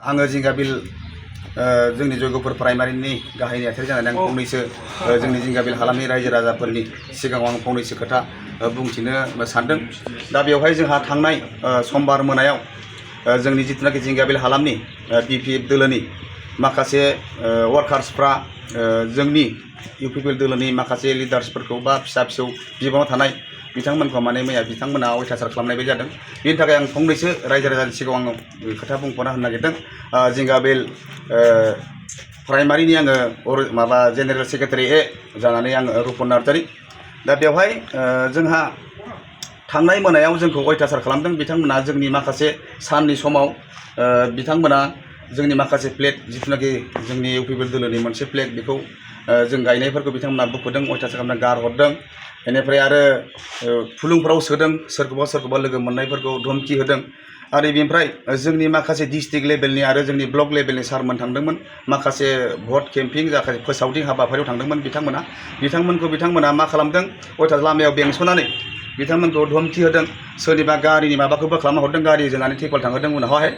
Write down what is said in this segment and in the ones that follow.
आङो जिंगाबिल जोंनि जयगपुर प्राइमारिनि गाहाय नेहाथारि जानानै आं फंनैसो जोंनि जिंगाबिल हालामनि रायजो राजाफोरनि सिगाङाव आं फंनैसो खोथा बुंथिनो सानदों। दा बेवहाय जोंहा थांनाय समबार मोनायाव जोंनि जिथुनाखि जिंगाबिल हालामनि बिपिएफ दोलोनि माखासे वार्कार्सफ्रा जोंनि इउपिपिएल दोलोनि माखासे लिडार्सफोरखौ बा फिसा फिसौ बिबानाव थानाय बिथांमोनखौ माने मैया बिथांमोना अयथासार खालामनाय बायदि जादों। बेनि थाखाय आं फंनैसो रायजो राजानि सिगाङाव आङो खोथा बुंफोरना होनो नागिरदों। जिंगाबिल प्राइमारिनि आङो माबा जेनेरेल सेक्रेटारि जानानै आङो रुपन नार्जारि। दा बेवहाय जोंहा थांनाय मोनायाव जोंखौ अयथासार खालामदों बिथांमोना। जोंनि माखासे साननि समाव बिथांमोना जोंनि माखासे फ्लेग जिथुनाखि जोंनि इउपिपिएल दोलोनि मोनसे फ्लेग बेखौ जों गायनायफोरखौ बिथांमोना बुखुदों, अयथासार खालामना गारहरदों। बेनिफ्राय आरो फुलुंफ्राव सोदों, सोरखौबा लोगो मोननायफोरखौ धमकी होदों। आरो बेनिफ्राय जोंनि माखासे डिस्ट्रिक्ट लेभेलनि आरो जोंनि ब्लक लेभेलनि सारमोन थांदोंमोन, माखासे भट केम्पिं जाखासे फोसावदिं हाबाफारियाव थांदोंमोन बिथांमोना मा खालामदों, अयथासार लामायाव बेंसनानै बिथांमोनखौ धमकी होदों, सोरनिबा गारिनि माबाखौबो खालामना हरदों, गारि जोनानै टेपल थांहोदों। उनावहाय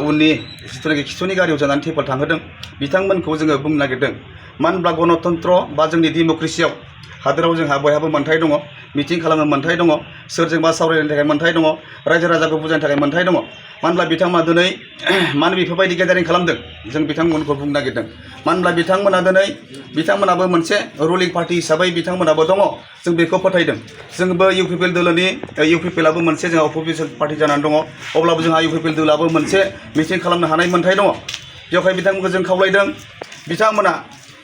उननि जिथुनाखि खिथुनि गारियाव जोनानै टेपल थांहोदों। बिथांमोनखौ जोङो बुंनो नागिरदों, मानो होनब्ला गणतन्त्र बा जोंनि डेम'क्रेसियाव हादोराव जोंहा बयहाबो मोन्थाय दङ, मिटिं खालामनो मोन्थाय दङ, सोरजोंबा सावरायनो थाखाय मोन्थाय दङ, रायजो राजाखौ बुजायनो थाखाय मोन्थाय दङ। मानो होनब्ला बिथांमोना दिनै मानो बेफोरबायदि गेदारिं खालामदों जों बिथांमोनखौ बुंनो नागिरदों। मानो होनब्ला बिथांमोना दिनै बिथांमोनाबो मोनसे रुलिं पार्टि हिसाबै बिथांमोनाबो दङ, जों बेखौ फोथायदों। जोंबो इउपिपिएल दोलोनि इउपिपिएलआबो मोनसे जोंहा अफिसियेल पार्टि जानानै दङ, अब्लाबो जोंहा इउपिपिएल दोलोआबो मोनसे मिटिं खालामनो हानाय मोन्थाय दङ। बेवहाय बिथांमोनखौ जों खावलायदों, बिथांमोना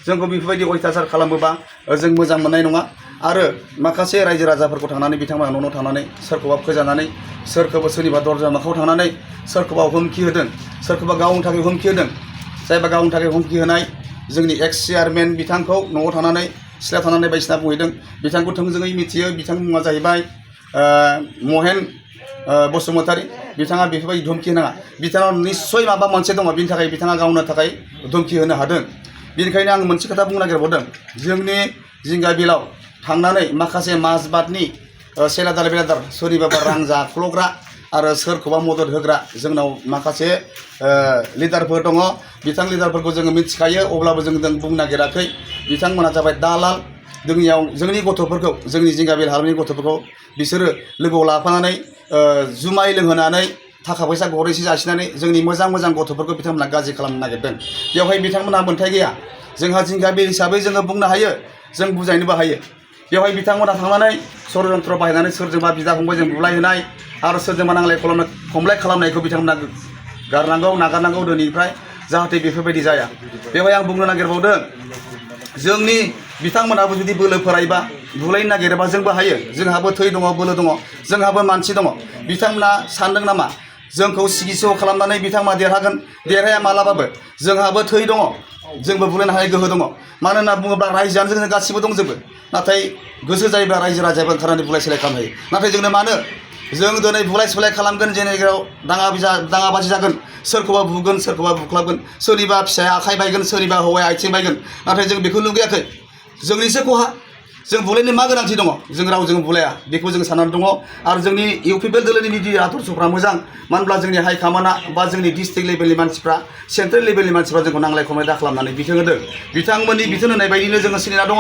जोंखौ बेफोरबायदि अयथासार खालामोबा जों मोजां मोननाय नङा। आरो माखासे रायजो राजाफोरखौ थांनानै बिथांमोना न' थांनानै सोरखौबा फोजानानै, सोरखौबा सोरनिबा दरजा मोखाङाव थांनानै सोरखौबा हुमखि होदों, सोरखौबा गावनि थाखाय हुमखि होदों। जायबा गावनि थाखाय हुमखि होनाय जोंनि एक्स चेयारमेन बिथांखौ न'आव थांनानै सिथ्लायाव थांनानै बायदिसिना बुंहैदों। बिथांखौ थोंजोङै मिथियो, बिथांनि मुङा जाहैबाय महेन बसुमतारी। बिथाङा बेफोरबायदि धमकी होनाङा, बिथाङा निस्सय माबा मोनसे दङ, बिनि थाखाय बिथाङा गावनो थाखाय धमकी होनो हादों। बेनिखायनो आं मोनसे खोथा बुंनो नागिरबावदों, जोंनि जिंगाबिलाव थांनानै माखासे माजबादनि सेलादार बेलादार सोरनिबा रां जाख्ल'ग्रा आरो सोरखौबा मदद होग्रा जोंनाव माखासे लिडारफोर दङ। बिथां लिडारफोरखौ जोङो मिथिखायो, अब्लाबो जों बुंनो नागिराखै। बिथांमोना जाबाय दालाल। जोंनि गथ'फोरखौ, जोंनि जिंगाबिल हालामनि गथ'फोरखौ बिसोरो लोगोआव लाफानानै जुमाय लोंहोनानै थाखा फैसा गरनैसो जासिनानै जोंनि मोजां गथ'फोरखौ बिथांमोना गाज्रि खालामनो नागिरदों। बेवहाय बिथांमोनहा मोन्थाय गैया। जोंहा जिंगाबिल हिसाबै जोङो बुंनो हायो, जों बुजायनोबो हायो। बेवहाय बिथांमोना थांनानै षड्यन्त्र बाहायनानै सोरजोंबा बिदा फंबायजों बुलायहोनाय आरो सोरजोंबा नांलाय खमलाय खालामनायखौ बिथांमोना नागारनांगौ दिनैनिफ्राय, जाहाथे बेफोरबायदि जाया। बेवहाय आं बुंनो नागिरबावदों, जोंनि बिथांमोनाबो जुदि बोलोफोरायबा बुलायनो नागिरोबा जोंबो हायो। जोंहाबो थै दङ, बोलो दङ, जोंहाबो मानसि दङ। बिथांमोना सानदों नामा जोंखौ सिगिस' खालामनानै बिथांमोना देरहागोन? देरहाया मालाबाबो। जोंहाबो थै दङ, जोंबो बुलायनो हानाय गोहो दङ। मानो होनना बुङोब्ला रायजोआनो जोंनो गासिबो दंजोबो। नाथाय गोसो जायोब्ला रायजो राजायाबो ओंखारनानै बुलाय सोलाय खालामनो हायो। नाथाय जोंनो मानो? जों दिनै बुलाय सोलाय खालामगोन, जेनेरेलाव दाङाबाजि जागोन, सोरखौबा बुगोन, सोरखौबा बुख्लाबगोन, सोरनिबा फिसाया आखाइ बायगोन, सोरनिबा हौवाया आथिं बायगोन। नाथाय जों बेखौ लुगैयाखै। जोंनिसो खहा। जों बुलायनो मा गोनांथि दङ? जों रावजों बुलाया, बेखौ जों साननानै दङ। आरो जोंनि इउपिपिएल दोलोनि निदि आदर्शफ्रा मोजां। मानो होनब्ला जोंनि हाइकामान्डआ बा जोंनि डिस्ट्रिक्ट लेभेलनि मानसिफ्रा, सेन्ट्रेल लेभेलनि मानसिफ्रा जोंखौ नांलाय खमलाय दा खालामनानै बिथोन होदों। बिथांमोननि बिथोन होनाय बायदिनो जोङो सोलिना दङ।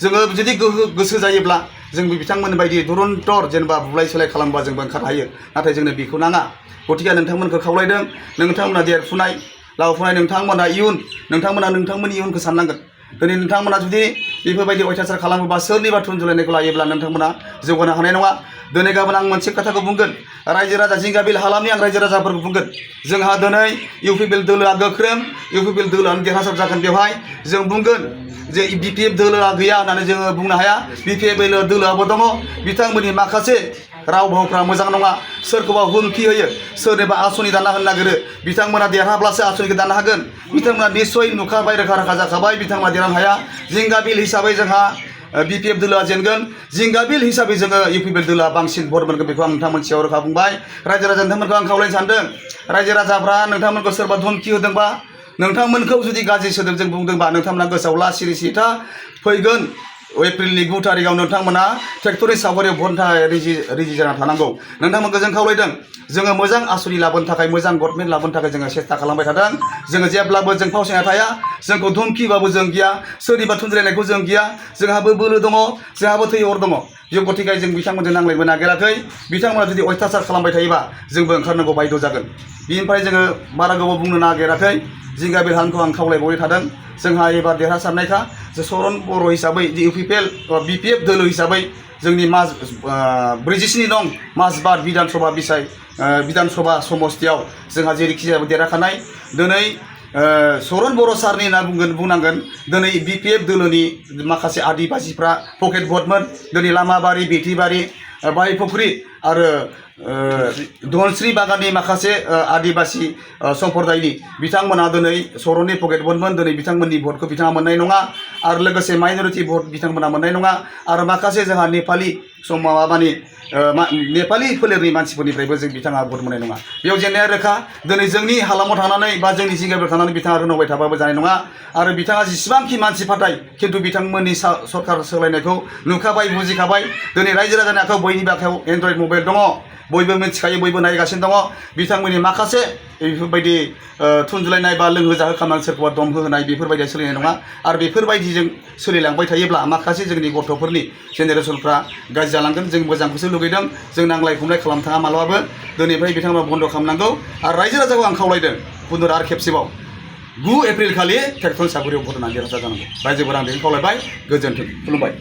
जोङो जुदि गोसो जायोब्ला जोंबो बिथांमोननि बायदि दुरन्तर जेनेबा बुलाय सोलाय खालामबा जोंबो ओंखारनो हायो। नाथाय जोंनो बेखौ नाङा। गथिखे नोंथांमोनखौ खावलायदों, नोंथांमोना देरफुनाय लावफुनाय, नोंथांमोना नोंथांमोननि इयुनखौ साननांगोन। दिनै नोंथांमोना जुदि बेफोरबायदि अयथासार खालामोबा, सोरनिबा थुनजुलायनायखौ लायोब्ला नोंथांमोना जौगानो हानाय नङा। दिनै गाबोन आं मोनसे खोथाखौ बुंगोन, रायजो राजा जिंगाबिल हालामनि आं रायजो राजाफोरखौ बुंगोन, जोंहा दिनै इउपिपिएल दोलोआ गोख्रों, इउपिपिएल दोलोआनो देरहासार जागोन। बेवहाय जों बुंगोन जे बिपिएफ दोलोआ गैया होननानै जोङो बुंनो हाया। बिपिएफ दोलोआबो दङ। बिथांमोननि माखासे राव भावफ्रा मोजां नङा, सोरखौबा हुमखि होयो, सोरनोबा आसनि दाना होनो नागिरो। बिथांमोना देरहाब्लासो आसनिखौ दानो हागोन। बिथांमोना निस्सय नुखाबाय, रोखा जाखाबाय, बिथांमोना देरहानो हाया। जिंगाबिल हिसाबै जोंहा बिपिएफ दोलोआ जेनगोन। जिंगाबिल हिसाबै जोङो इउपिपिएल दोलोआ बांसिन भट मोनगोन। बेखौ आं नोंथांमोननि सिगाङाव रोखा बुंबाय। रायजो राजा नोंथांमोनखौ आं खावलायनो सानदों, रायजो राजाफ्रा नोंथांमोनखौ सोरबा धमकी होदोंबा, नोंथांमोनखौ जुदि गाज्रि सोदोबजों बुंदोंबा, नोंथांमोना गोसोआव ला, सिरि सिथा फैगोन एप्रिलनि 9 तारिखआव नोंथांमोना ट्रेक्टरनि सावगारियाव भटनि थाखाय रेडि जाना थानांगौ नोंथांमोनखौ जों खावलायदों जोङो मोजां आसुनि लाबोनो थाखाय मोजां गभर्नमेन्ट लाबोनो थाखाय जोङो सेस्था खालामबाय थादों जोङो जेब्लाबो जों फावसायना थाया जोंखौ धमकिबाबो जों गिया सोरनिबा थुनज्रायनायखौ जों गिया जोंहाबो बोलो दङ जोंहाबो थै अर दङ जों गतिके जों बिथांमोनजों नांलायबो नागिराखै बिथांमोना जुदि अयथासार खालामबाय थायोबा जोंबो ओंखारनांगौ बायद' जागोन बिनिफ्राय जोङो बारा गोबाव बुंनो नागिराखै जिंगा बिरहानखौ आं खावलायबावबाय थादों जोंहा एबार देरहासारनायखा जे सरन बर' हिसाबै इउपिपिएल बिपिएफ दोलो हिसाबै जोंनि 47 नं माजबाद बिधानसभा बिधानसभा समस्तियाव जोंहा जेरैखि जाया देरहाखानाय दिनै सरन बर' सारनि होनना बुंनांगोन दिनै बिपिएफ दोलोनि माखासे आदिबासिफ्रा पकेट भटमोन दिनै लामाबारि बेटिबारि बाहाय फुख्रि आरो धनस्री बागाननि माखासे आदिबासि सम्प्रदायनि बिथांमोना दिनै सरननि पकेट भटमोन दिनै बिथांमोननि भटखौ बिथाङा मोननाय नङा आरो लोगोसे माइनरिटि भट बिथांमोना मोननाय नङा आरो माखासे जोंहा नेपालि माबानि नेपालि फोलेरनि मानसिफोरनिफ्रायबो जों बिथाङा भट मोननाय नङा बेयाव जेंनाया रोखा दिनै जोंनि हालामाव थानानै बा जोंनि जिंगायाव थानानै बिथाङा रोनावबाय थाबाबो जानाय नङा आरो बिथाङा जेसेबांखि मानसि फाथाय खिन्थु बिथांमोननि सरकार सोलायनायखौ नुखाबाय बुजिखाबाय दिनै रायजो राजानि आखायाव बयनिबो आखायाव एन्ड्रइड मबाइल दङ बयबो मिथिखायो बयबो नायगासिनो दङ बिथांमोननि माखासे बेफोरबायदि थुनज्लायनाय बा लोंहो जाहो खालामनानै सोरखौबा दम होनाय बेफोरबायदिया सोलिनाय नङा आरो बेफोरबायदिजों सोलिलांबाय थायोब्ला माखासे जोंनि गथ'फोरनि जेनेरेसनफ्रा गाज्रि जालांगोन जों मोजांखौसो लुगैदों जों नांलाय खमलाय खालामथाङा मालाबाबो दिनैफ्राय बिथांमोना बन्द' खालामनांगौ आरो रायजो राजाखौ आं खावलायदों पुनर आरो खेबसेबाव 9 एप्रिल खालि ट्रेक्टरनि सावगारियाव भट होनानै देरहासार जानांगौ रायजोफोरा आं बेखौ खावलायबाय गोजोन्थों खुलुमबाय